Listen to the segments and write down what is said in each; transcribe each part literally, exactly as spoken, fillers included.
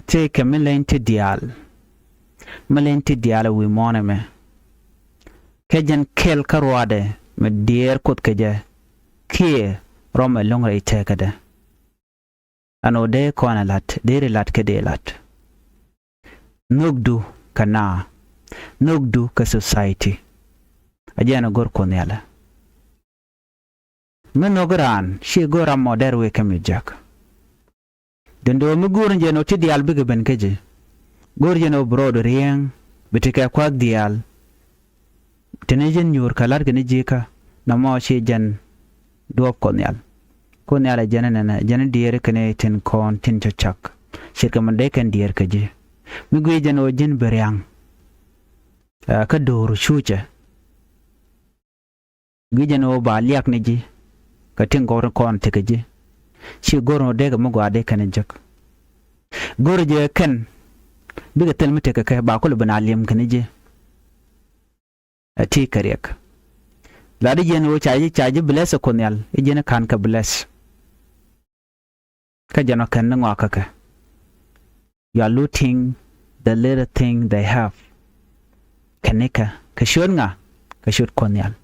Tëëkɛ mi leny ti diaal, mi leny ti diaal ɛ wi̱i̱ muɔ̱ɔ̱n ɛmɛ. Kɛ jɛn kɛl kä ruaadɛ mi diɛɛr Kuoth kɛ jɛ kiɛ rɔm ɛlɔ̱ŋ rɛy tëkädɛ. Ɛn ɣöö dee kɔn ɛ la̱t, deri la̱t kä dee la̱t. Nhökdu kɛ naath, nhökdu kɛ society. A jɛn ɛ go̱r Kuoth Nhial ɛ. Mi nhök raan ci go̱r ram mɔ dɛr wëë kä mi jek. Duundɛ ɣöö mi go̱o̱r ni jɛ ni ɣöö ti diaal bikɛ ben kä ji̱. Go̱o̱r jɛ ni ɣöö bi rɔɔdu riɛŋ, bi tekɛ kua̱k diaal. Teni jɛn nyuur kɛ la̱t kɛ ni ji̱ kä nɔmɔ ci jɛn duɔ̱ɔ̱p Kuɔth Nhial. Kuoth Nhial ɛ jɛn nɛnɛ, jɛn diɛɛri kɛn tin kɔn tin cä cak. Ce̱tkɛ mi dee kɛn diɛɛr kɛ ji̱. Mi guic jɛ ni ɣöö ji̱n bi ria̱ŋ, ɛ, kä do̱r cuucɛ. Guic jɛ ni ɣöö ba liak ni ji̱ kɛ tin gɔ̱r kɔn tekɛ ji̱. Ci go̱r ni ɣöö dee kɛ mi gɔaa dee kɛn jek. Go̱r jɛ kɛn bikɛ thil mi tekɛ kɛ ba kulɛ ben a liɛm kɛn ji̱. Ɛ ti kɛ riɛk. Lat i̱ jɛn ɣöö ca ji̱, ca ji̱ bless ɛ Kuoth Nhial, i̱ jɛn ka̱n kɛ bless. Kä jɛn ɔ kɛn ni ŋɔak kä kɛ. You are looting the little thing they have. Kɛn ni kɛ, kɛ ciöt ŋa? Kɛ ciöt Kuoth Nhial.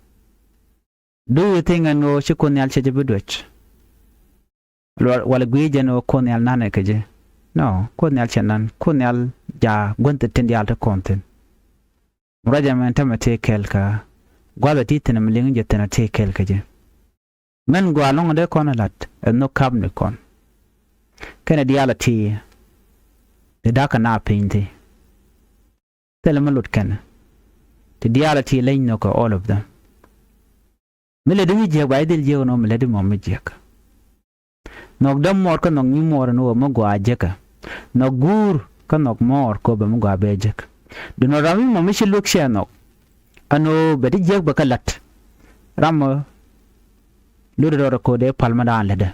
Do you think ɛn ɣöö ci Kuoth Nhial cɛ jɛ bi duec? Wal, wal guic jɛn ɣöö Kuoth Nhial nanɛ kɛ ji̱? No, Kuoth Nhial cɛ nan. Kuoth Nhial ja gua̱n thi̱n tin diaal ti kɔn thi̱n. Ruacɛ mɛn tämɛ tëë kɛɛl kä gua̱thɛ ti thi̱n mi liŋ jɛ thi̱n a tëë kɛɛl kä ji̱. Mɛn gɔaa ɛlɔ̱ŋ dee kɔn ɛ la̱t ɛ nhök ka̱pnikɔn. Kɛnɛ diaal a ti, ti da̱kä na piny thi. Thilɛ mi lot kɛn. Ti diaal a ti leny nhökä all of them. Mi lät i̱ wi̱i̱ jiäk ba i̱ dhil jiäk ɛn ɣöö mi lät i̱ mɔ mi jiäk. Nhɔk dämuɔɔr kä nhɔk nyimuɔɔr ɛn ɣöö mi gɔaa jek ɛ. Nhɔk guur kä nhɔk muɔɔr kɛ ɣöö bɛ mi gɔaa bɛ jek. Duundɛ ɣöö ram mi mɔ mi ci luek cɛ nhɔk. Ɛn ɣöö bɛ ti jiäk bɛ kɛ la̱t. Ram mɔ lotdɛ rɔɔdɛ kɛ ɣöö dee pal mi daan lätdɛ.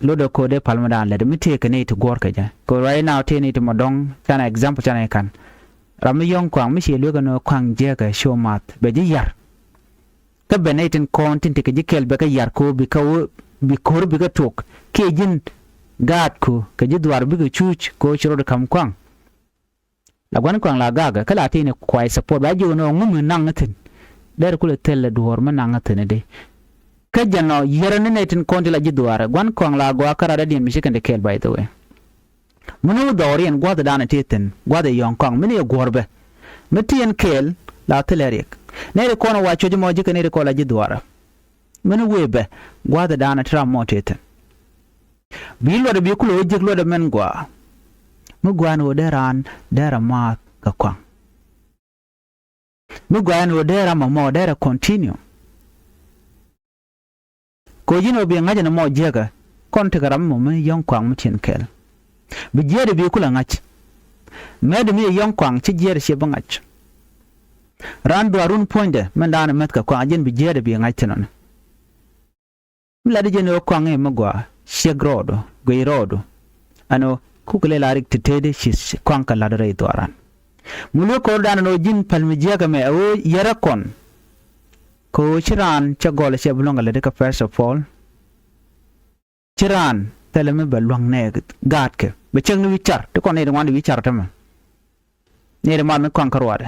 Lotdɛ kɛ ɣöö dee pal mi daan lätdɛ mi tëëkɛ nɛy ti guɔ̱ɔ̱rkɛ jɛ. Kɛ ɣöö right now tëë nɛy ti mɔ dɔ̱ŋ canɛ example canɛ ka̱n. Ram mi yɔ̱ŋ kɔaŋ mi ciɛ luek ɛn ɣöö kɔaŋ jiäkɛ cu math bɛ ji̱ ya̱r. Kä ben nɛy tin kɔn tin tekɛ ji̱ kɛl bɛ kɛ ya̱r kɛ ɣöö bi kä ɣöö bi ko̱r bi kɛ tuɔk kiɛ ji̱n gaatku kɛ ji̱ dhuaar bikɛ cuuc kɛ ɣöö ci rɔɔdu ka̱m kɔaŋ. La gua̱n kɔaŋ la gakɛ kä la tini kuay support ba jiök ni ɣöö ŋu mi naŋ thi̱n. Derɛ kulɛ thil ɛ duɔ̱ɔ̱r mi naŋ thi̱n di. Kä jɛn ɔ yiärä ni nɛy tin kɔn ti la ji̱ dhuaarɛ gua̱n kɔaŋ la gɔaa kä radädiɛn mi ci kɛn ti kɛɛl by the way. Mi ni wä dhɔriɛn gua̱thdan ti thi̱n gua̱th ɛ yɔ̱ɔ̱ŋ kɔaŋ mi ni ɛ guɔ̱r bɛ. Mi ti ɛn kɛɛl la thilɛ riɛk. Nɛy ti kɔn ɛ wa cuɔ̱c mɔ ji̱ kɛ nɛy ti kɔn la ji̱ dhuaarɛ. Mɛn wëë bɛ gua̱a̱thɛ da̱a̱n a ti ram mɔ tëë thi̱n. Bi luɔtdɛ bi kulɛ wä jiäk luɔtdɛ mɛn gɔaa. Mi gɔaa ni ɣöö dee raan dee rɛ maath kɛ kɔaŋ. Mi gɔaa ni ɣöö dee ram ɛmɔ dee rɛ continue. Kɛ ɣöö ji̱n ɣöö bi ŋa̱c ɛn ɛmɔ jiäkä kɔn tekɛ ram ɛmɔ mi yɔ̱ŋ kɔaŋ mi tiɛn kɛɛl. Bi jiäätdɛ bi kulɛ ŋa̱c. Mɛtdɛ mi yɛ yɔ̱ŋ kɔaŋ ci jiäätdɛ ciɛ bi ŋa̱c. Raan dhuaarun puɔ̱nydɛ mɛn da̱a̱n ɛ mäth kɛ kɔaŋ a ji̱n bi jiäätdɛ bi ŋa̱c thi̱n ɔni. Mi latdä jɛn ɣöö kɔaŋ i̱ mi gɔaa ciek rɔɔdu guic rɔɔdu. Ɛn ɣöö kukɛ lɛ la rik ti tëëdi ci kɔaŋ kɛ la̱t rɛy dhuaaran. Mi luek kɔrdan ɛn ɣöö ji̱n päl mi jiäk ɛmɛ ɛ ɣöö yärä kɔn. Kɛ ɣöö ci raan cɛ gɔl cɛ bi luäŋ kɛ lätdi kɛ first of all. Ci raan thilɛ mi bɛ luäŋ nɛ gaatkɛ bɛ cäŋ ni wi̱i̱ car ti kɔn nɛy ti ŋuan ti wi̱i̱ car tämɛ. Nɛy ti math ni kɔaŋ kä ruaadɛ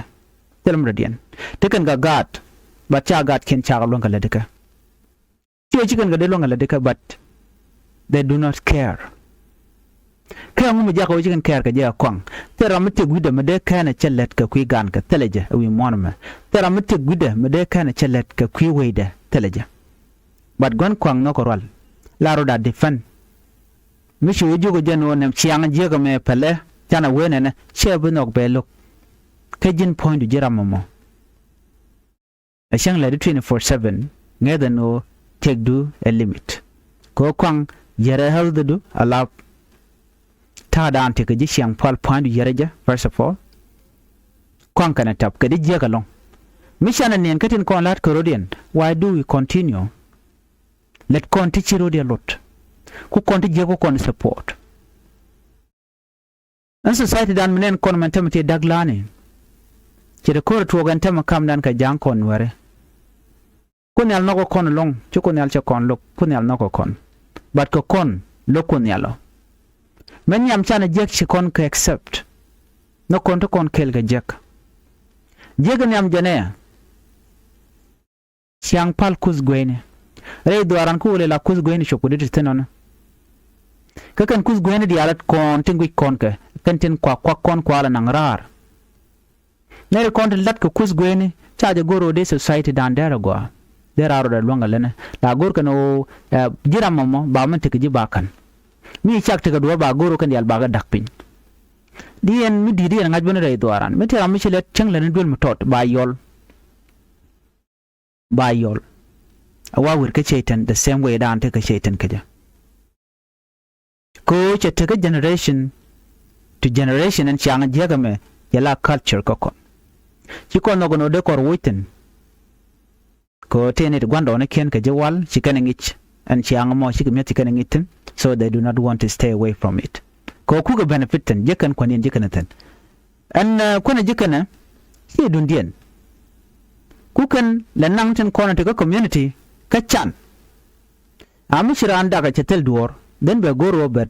thilɛ mi dɔ̱diɛn ti kɛn kɛ gaat. Bat ca gaatkiɛn cakɛ luäŋ kɛ lätdi kɛ. Ci ɣöö ci kɛn kɛ dee luäŋ kɛ lätdi kɛ but they do not care. Kɛ ŋu mi jakä ɣöö ci kɛn care kɛ jɛ ɛ kɔaŋ. Thil ram mi tëk wi̱cdɛ mi dee kɛn ɛ cɛ lät kɛ kui̱ gankɛ thilɛ jɛ ɛ wi̱i̱ muɔ̱ɔ̱n ɛmɛ. Thil ram mi tëk wi̱cdɛ mi dee kɛn ɛ cɛ lät kɛ kui̱ wecdɛ thilɛ jɛ. But gua̱n kɔaŋ nhɔkɛ rual la rot a defend. Mi ci wä jiök ɛ jɛn ɣöö nɛm ciaŋ jiäk ɛmɛ pɛlɛ canɛ wee nɛnɛ cɛ bi nhɔk bɛ lo̱k. Kä ji̱n puɔ̱nydu ji̱ ram ɛmɔ. Ɛ cäŋ lɛt di twenty four seven ŋäth ɛn ɣöö tëkdu ɛ limit. Kɛ ɣöö kɔaŋ yärɛ healthdu a lap. Ta̱a̱dan tekɛ ji̱ ciaŋ pual pua̱nydu yärɛ jɛ first of all. Kɔaŋ kɛnɛ tap kɛ di jiäk ɛlɔ̱ŋ. Mi canɛ niɛn kä tin kɔn la̱t kɛ rɔ̱diɛn why do we continue? Lät kɔn ti ci rɔ̱diɛn lot. Ku kɔn ti jiäk ku kɔn support. Ɛn society dan mi nɛn kɔn mɛn tämɛ ti da̱k la̱a̱ni. Ci ti ko̱r tuɔɔk ɛn tämɛ kamdan kɛ ja̱a̱ŋ kɔn nuɛri. Kuoth Nhial nhɔkɛ kɔn ɛlɔ̱ŋ ci Kuoth Nhial cɛ kɔn lo̱k Kuoth Nhial nhɔkɛ kɔn. But kɛ kɔn lo̱k Kuoth Nhial ɔ. Mɛ nhiam canɛ jiäk ci kɔn kɛ accept. Ni kɔn ti kɔn kɛɛl kɛ jiäk. Jiäk nhiam jɛn ɛ. Ciaŋ pal kuth gueyni. Rɛy dhuaaran kä wä lɛ la kuth gueyni cop kɛ di ti thin ɔni. Kä kɛn kuth gueyni diaal kɔn tin guic kɔn kɛ kɛn tin kuak kuak kɔn kualɛ naŋ raar. Nɛy ti kɔn ti lat kɛ kuth gueyni ca jɛ go̱r ɣöö dee society dan dɛr a gɔaa. Dee raar ɣöö dee luäŋ kɛ lɛnɛ la go̱r kɛn ɣöö ji̱ ram mɔmɔ ba min tekɛ ji̱ ba ka̱n. Mi cak tekɛ duɔ̱ɔ̱r ba go̱r ɣöö kɛn diaal bakɛ da̱k piny. Di yɛn mi di̱i̱t di yɛn ŋa̱c bäni rɛy dhuaaran mi te ram mi ci lɛ cäŋ lɛn duel mi tɔt ba yɔl. Ba yɔl. A wa wir kä Cɛytan the same way dan te kä Cɛytan kä jɛ. Ko cɛ tekä generation to generation ɛn ciaŋ jiäk ɛmɛ yɛ la culture kä kɔn. Ci kɔn nhɔk ɛn ɣöö dee kɔr wuc thi̱n. Ko tëë ni ti gua̱ndɔɔŋnikiɛn kɛ ji̱ wal ci kɛn ɛ ŋic ɛn ciaŋ ɛmɔ cikɛ mi̱eth ci kɛn ɛ ŋic thi̱n. So they do not want to stay away from it. Ko kukɛ benefit thi̱n ji̱ kɛn kuäniɛn ji̱ kɛn ɛ thi̱n. Ɛn kuänɛ ji̱ kɛnɛ ciɛ dundiɛn. Kukɛn lɛ naŋ tin kɔn ti kä community kä can. A mi ci raan dakɛ cɛ thil duɔ̱ɔ̱r then bɛ go̱r ɣöö bɛt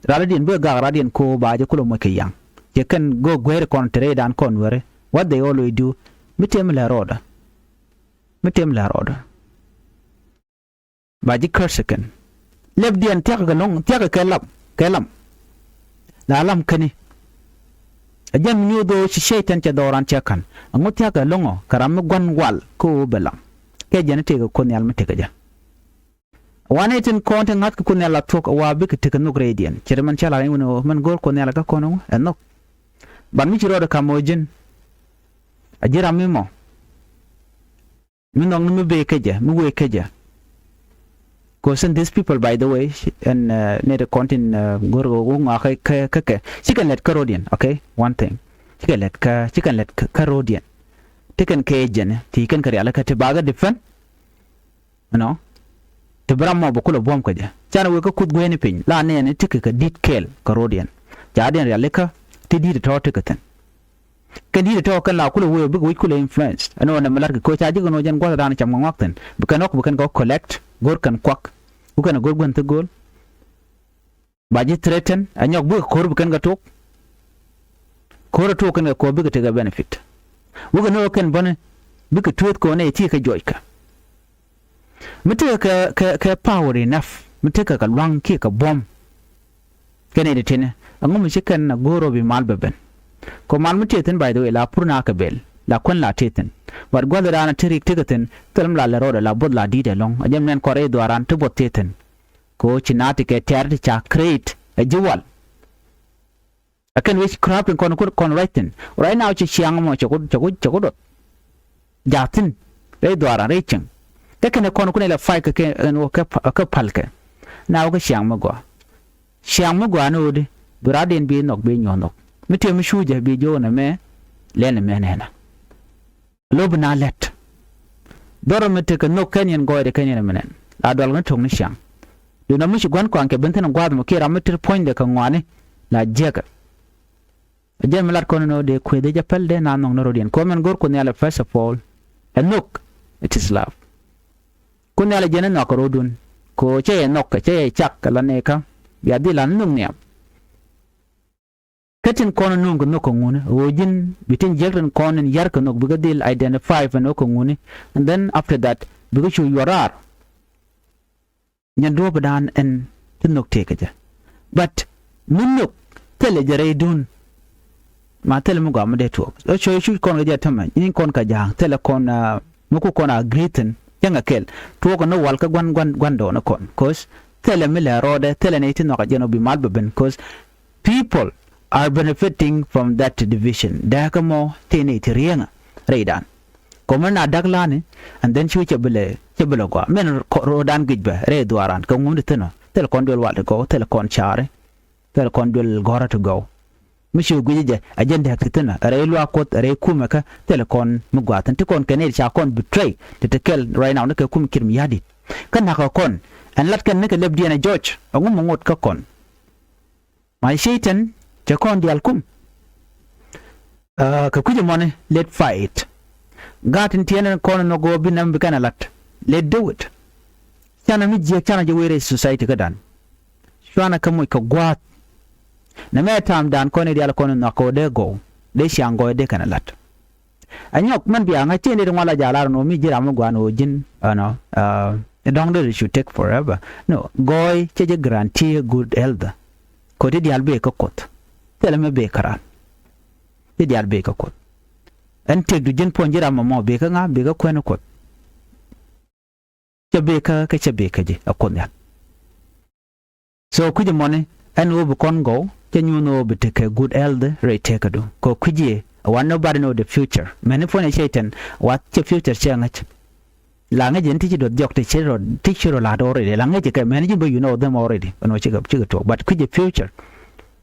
raldiɛn bɛ gak raldiɛn ko̱o̱k ba jɛ kulɛ moc kɛ yaŋ. Cɛ kɛn go̱o̱k gueeri kɔn te rɛydan kɔn weri what they always do. Mi tëë mi lɛ rɔɔdä. Mi tëë mi lɛ rɔɔdä. Ba ji̱ curse kɛn. Lɛpdiɛn thia̱kɛ kɛ lo̱ŋ thia̱kɛ kɛ lam kɛ lam. La lam käni. A jɛn mi nyuuth ɣöö ci Cɛytan cɛ dhɔran cɛ ka̱n ɛŋu thia̱kɛ lo̱ŋɔ kɛ ram mi gua̱n wal kä ɣöö bɛ lam. Kɛ jɛn i̱ tëëkɛ Kuoth Nhial mi tekɛ jɛ. Wanɛ tin kɔn ti ŋa̱th kɛ Kuoth Nhial la thuɔ̱k ɛ wa bikɛ tekɛ nhök rɛydiɛn ce̱t mɛn cä la rɛy wun ɣöö mɛn go̱o̱r Kuoth Nhial kä kɔn ɛ ŋu ɛ nhök. Ban mi ci rɔɔdɛ ka̱m ɣöö ji̱n a ji̱ ram mi mɔ. Mi nhɔkni mi bee kä jɛ mi wee kä jɛ. Cause in these people by the way ɛn nɛy ti kɔn tin go̱r ɣöö ŋɔak kä kɛ ci kɛn lɛt kä ro̱diɛn okay one thing. Ci kɛn lɛt kä ci kɛn lɛt kä ro̱diɛn. Ti kɛn kɛ jɛn ti kɛn kɛ rialikä ti bakä defend. Ɛnɔ ti bi ram mɔ bi kulɛ buɔ̱m kä jɛ canɛ wek kä kuth gueeni piny la nɛɛni ti kɛ kɛ di̱t kɛɛl kɛ ro̱diɛn. Ca diɛn rialikä ti di̱t tɔ̱ ti kɛ thi̱n. Kɛn di̱t tɔ̱ kɛn la kulɛ wee bikɛ wi̱c kulɛ influence ɛn ɣän ɛmɛ la̱t kɛ ko̱ ca ji̱ kɛn ɣän jɛn gua̱th da̱a̱n cam kɛ ŋɔak thi̱n bi kɛn ɣɔk bi kɛn kɛ ɣɔk collect go̱r kɛn kuak. Bi kɛn ɣöö go̱r gua̱n thi go̱o̱l. Ba ji̱ threaten a nyɔk bikɛ ko̱r bi kɛn kɛ tok. Ko̱r a tok kɛn kɛ ko̱r bikɛ tekɛ benefit. Wikɛ ni ɣöö kɛn bäni bikɛ tueeth kɛ ɣän ɛ ti kɛ juɔckɛ. Mi tekɛ kɛ kɛ power enough mi tekɛ kɛ lua̱ŋ kiɛ kɛ buɔ̱m. Kɛn ɛ ti tini ɛŋu mi ci kɛn a go̱o̱r ɔ bi mal bɛ ben. Kɛ mal mi tëë thi̱n by the way la pur na kɛ bel la kuän la tëë thi̱n. But gua̱th raan a te rik tekɛ thi̱n thil mi la lɛ rɔɔdɛ la buɔth la di̱i̱t ɛlɔ̱ŋ a jɛm nɛn kɔr i̱ dhuaaran ti buɔth tëë thi̱n. Kɛ ɣöö ci naath ti kɛ tɛ̈r ti ca create ɛ ji̱ wal. Ɛ kɛn wec crapping kɔn kɔn right thi̱n right now ci ciaŋ mɔ cɛ ku cɛ ku cɛ ku dot. Jaathin rɛy dhuaaran rɛy cieŋ. Kä kɛn ɛ kɔn kun ɛ lɛ fight kɛ kɛ ɛn wä kɛ palkɛ. Na wä kä ciaŋ mi gɔaa. Ciaŋ mi gɔaa ni ɣöö di bi raatdiɛn bi nhɔk bi nyuɔ̱th nhɔk mi tëë mi cuucɛ bi jiök ɛn ɛmɛ. Lɛn ɛmɛ nɛnɛ. Lo̱p na lɛt. Dhɔr mi tekɛ nhök kɛn yɛn gɔɔydɛ kɛn yɛn ɛmɛ nɛn la dual kɛ ni tok ni ciaŋ. Duundɛ mi ci gua̱n kɔaŋ kɛ ben thi̱n gua̱a̱th mɔ kiɛ ram mi tet puɔ̱nydɛ kɛ ŋɔaani la jiäkä. Ɛ jɛn mi lat kɔn inɔ dee kueth ɛ jɛ päl dee na nhɔk ni ro̱diɛn kɛ ɣöö mɛn go̱r Kuoth Nhial ɛ first of all. Ɛ nhök. It is love. Kuoth Nhial ɛ jɛn ɛ nhɔk kɛ ro̱dun kɛ ɣöö cä yɛ nhɔk kɛ cä yɛ cak kɛ la nɛɛkä. Bia dhil lan nhök nhiam. Kä tin kɔn in nööŋ kɛ nhök kɛ ŋuni ɣöö ji̱n bi tin jiäk tin kɔn in yar kɛ nhök bikɛ dhil identify pɛn ɣöö kɛ ŋuni. And then after that bikɛ cu yuɔr raar. Nyɛn duɔ̱ɔ̱pidan ɛn ti nhök tëëkä jɛ. But mi nhök thilɛ jɛ rɛydun. Ma thilɛ mi gɔaa mi dee tuɔɔk ɛ cuɔ̱c cuc kɔn kɛ jɛ tämɛ nyin kɔn kɛ ja̱a̱ŋ thilɛ kɔn. Mi ku kɔn a agree thi̱n cäŋɛ kɛl tuɔɔkɛ ni wal kä gua̱n gua̱n gua̱ndɔɔŋni kɔn. Cause thilɛ mi lɛ rɔɔdɛ thilɛ ni ti nhɔk a jɛn ɔ bi mal bɛ ben cause people are benefiting from that division. Dääkä mɔ tëë ni ti riɛŋä rɛydan. Kɔmɛ na da̱k la̱a̱ni and then ci wä cɛ bi lɛ cɛ bi lɛ gɔaa min ro̱o̱dan gic bɛ rɛy dhuaaran kɛ ŋundi thi̱n ɔ thilɛ kɔn duel wal ti gɔw thilɛ kɔn caari. Thilɛ kɔn duel gɔ̱rä ti gɔw. Mi ci wä guic jɛ a jɛn dääk ti thi̱n ɔ rɛy luaak Kuɔth rɛy kumɛ kä thilɛ kɔn mi gua̱a̱ thi̱n ti kɔn kɛ nɛy ti ca kɔn betray ti ti kɛl right now ni kɛ kum Kiir Mayardit. Kä na̱kä kɔn ɛn lat kɛn ni kɛ lɛpdiɛn ɛ jɔc ɛŋu mi ŋot kä kɔn. Ma cɛy-tan cɛ kɔn diaal kum. Kɛ kui̱c ɛmɔni let fight. Gaat in tiɛn in kɔn in nhɔk ɣöö bi nɛm bi kɛn a lat let do it. Canɛ mi jiɛk canɛ jɛ wee rɛy society kädan. Cuanɛ kɛ moc kɛ gua̱a̱th. Nɛmɛ ta̱a̱mdan kɔn i̱ diaal kɔn in nhɔak kɛ ɣöö dee gɔw, dee ciaŋ gɔɔy dee kɛn ɛ la̱t. Ɛ nyɔk mɛn bia ŋa̱c tiɛn dee ti ŋuan la jaal ar ɛn ɣöö mi ji̱ ram mi gua̱a̱n ɣöö ji̱n ɛnɔ, ɛ dɔ̱ŋ dee ti cu take forever. No, gɔɔy cɛ jɛ guarantee good health. Kɛ ɣöö ti diaal bëë kä Kuoth. Thilɛ mi bëë kä raan. Ti diaal bëë kä Kuoth. Ɛn tëkdu ji̱n puɔ̱ny ji̱ ram ɛmɔ bëë kä ŋa, bëë kä kuɛn Kuoth. Cɛ bëë kä, kä cɛ bëë kä ji̱ ɛ Kuoth Nhial. So kui̱c ɛmɔni ɛn ɣöö bi kɔn gɔw, cɛ nyuɔ̱n ɣöö bi tekɛ good health rɛy tëkädu. Kɛ kui̱c i̱ what nobody know the future. Mɛni puɔ̱ny ɛ cɛy-tan, what cɛ future cɛ ŋäc. La ŋäc in ti ci duɔth jɔk ti ci rɔ, ti ci rɔ la̱t already. La ŋäc kɛ mɛni ji̱n bä you know them already. Ɛn ɣöö cikɛ, cikɛ tuɔɔk. But kui̱c ɛ future,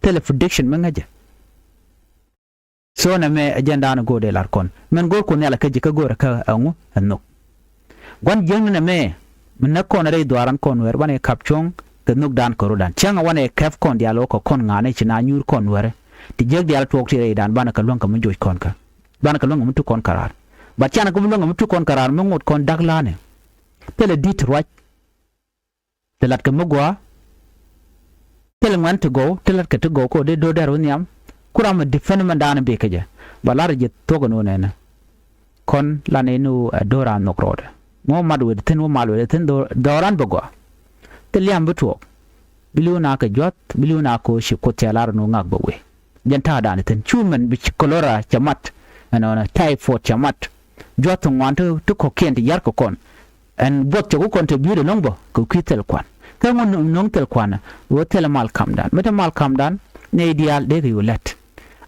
thilɛ prediction mi ŋäcɛ. So nɛmɛ ɛ jɛn da̱a̱n go̱o̱r dee lar kɔn. Mɛn go̱o̱r Kuoth Nhial kä ji̱ kä go̱o̱r kä ɛŋu? Ɛ nhök. Gua̱n jiäkni nɛmɛ mi näk kɔn rɛy dhuaaran kɔn Nuɛɛr banɛ kap cuɔ̱ŋ kɛ nhökdan kɛ rɔ̱dan. Cäŋ ɛ wanɛ kɛp kɔn diaal ɣöö kɛ kɔn ŋa̱a̱nɛ ci na nyuur kɔn Nuɛɛrɛ. Ti jiäk diaal tuɔɔk ti rɛydan banɛ kɛ luäŋ kɛ mi joc kɔn kä. Banɛ kɛ luäŋ kɛ mi tuk kɔn kɛ raar. But canɛ kɛ mi luäŋ kɛ mi tuk kɔn kɛ raar mi ŋot kɔn da̱k la̱a̱nɛ. Thilɛ di̱t ruac. Ti latkɛ mi gɔaa. Thilɛ ŋuɛ̈n ti gɔw, ti latkɛ ti gɔw kɛ ɣöö dee do̱r dɛr wä nhiam. Ku ram mi defend mɛn da̱a̱n bëë kä jɛ. Ba la̱r jɛ thuɔ̱k ɛn ɣöö nɛnɛ. Kɔn lan in ɣöö ɛ do̱r a nhɔk rɔɔdɛ. Ŋuɔ mat wëë thi̱n, wä mal wëë thi̱n, dhɔran bɛ gɔaa. Thil liam bi tuɔɔk. Bi li̱w na kɛ jua̱th, bi li̱w na kɛ ɣöö ci Kuoth cɛ lar ɛn ɣöö ŋak bɛ wëë. Jɛn ta̱a̱dan thi̱n cu mɛn bi cholera cɛ mat. Ɛnɔnɔ typhoid cɛ mat. Jua̱th ti ŋuan ti, ti kɔ̱kiɛn ti ya̱r kɛ kɔn. Ɛn buɔth cɛ ku contribute ɛlɔ̱ŋ bä kɛ kui̱ thil kuan. Kä ŋun no̱ŋ thil kuan ɣöö thil mal kamdan. Mi te mal kamdan nɛy diaal dee kɛ yo̱o̱ lät.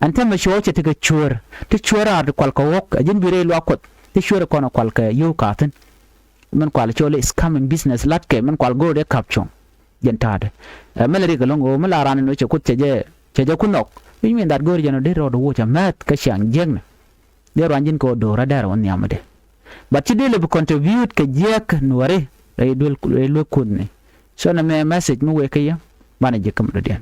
Ɛn thɛmɛ cuɔ̱ɔ̱c cɛ tekɛ cuäär. Ti cuäär raar ti kual kɛ ɣɔ̱k ɛ ji̱n bi rɛy luaak Kuɔth. Ti cuäär kɔn ɛ kual kɛ yio̱w ka̱thi̱n. Min kual cɔl i̱ scamming business latkɛ min kual go̱o̱r dee kap cuɔ̱ŋ. Jɛn ta̱a̱dɛ. Ɛ mi la riɛk ɛlɔ̱ŋ ɣöö mi la raan in ɣöö cɛ Kuoth cɛ jɛ, cɛ jɛ ku nhɔk. Which mean that go̱o̱r jɛn ɔ dee rɔɔd ɛ woc ɛ mɛth kä ciaŋ jiäkni. Dee ruany ji̱n kɛ ɣöö do̱r adɛr wä nhiamdɛ. But ci dee lɛ bi contribute kɛ jiäk Nuääri rɛy duel, rɛy luek Kuothni. So nɛmɛ message mi wëë kä yɛ banɛ ji̱ käm dɔ̱diɛn.